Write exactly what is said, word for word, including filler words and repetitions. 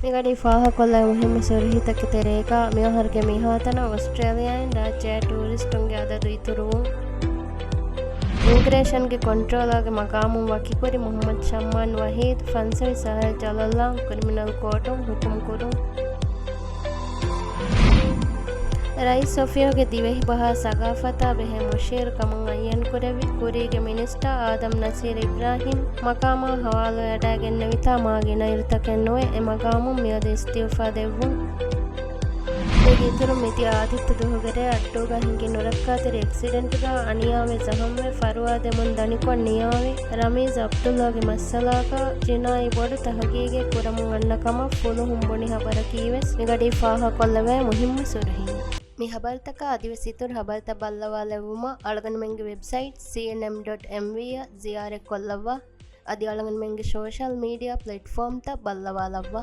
މިގަޑީ ފާހަގަކޮށްލާ މުހިއްމު ސުރުހީތަކެއް ތެރޭގަ، މިއަހަރުގެ މިހާތަނަށް އޮސްޓްރޭލިއާއިން ރާއްޖެއަށް ޓޫރިސްޓުންގެ އަދަދު އިތުރުވުން. އިމިގްރޭޝަންގެ ކޮންޓްރޯލާގެ މަގާމުން ވަކިކުރި މުޙައްމަދު ޝައްމާން ވަޙީދު ފަންސަވީސް އަހަރަށް ޖަލަށްލާން ކްރިމިނަލް ކޯޓުން ޙުކުމް ކުރުން. ރައީސް ސޮފިޔާގެ ދިވެހިބަހާ ސަގާފަތާ ބެހޭ މުޝީރު ކަމުން އައްޔަންކުރެއްވި ކުރީގެ މިނިސްޓާ އާދަމް ނަސީރު އިބްރާހީމް މަޤާމާ ހަވާލުވެވަޑައިގެންނެވިތާ މާ ގިނަ އިރުތަކެއް ނުވެ އެ މަގާމުން މިއަދު އިސްތިއުފާ ދެއްވުން. އޭގެ އިތުރުން މިދިޔަ އާދިއްތަ ދުވަހުގެ ރޭ އައްޑޫގަ ހިނގި ނުރައްކާތެރި އެކްސިޑެންޓުގަ އަނިޔާވެ ޒަހަމްވެ ފަރުވާ ދެމުން ދަނިކޮށް ނިޔާވި ރަމީޒް އަބްދުﷲގެ މައްސަލާގަ ޖިނާއީ ބޮޑު ތަހުގީގެއް ކުރަމުން އަންނަ ކަމަށް ފުލުހުން ބުނި ހަބަރަކީވެސް މިގަޑީ ފާހަގަކޮށްލެވޭ މުހިއްމު ސުރުހީން. މި ހަބަރުތަކާ އަދިވެސް އިތުރު ހަބަރުތައް ބައްލަވާލެއްވުމަށް އަޅުގަނޑުމެންގެ ވެބްސައިޓް ސީއެންއެމް ޑޮޓް އެމްވީ އަށް ޒިޔާރަތްކޮށްލައްވާ. އަދި އަޅުގަނޑުމެންގެ ސޯޝަލް މީޑިއާ ޕްލެޓްފޯމްތައް ބައްލަވާލައްވާ.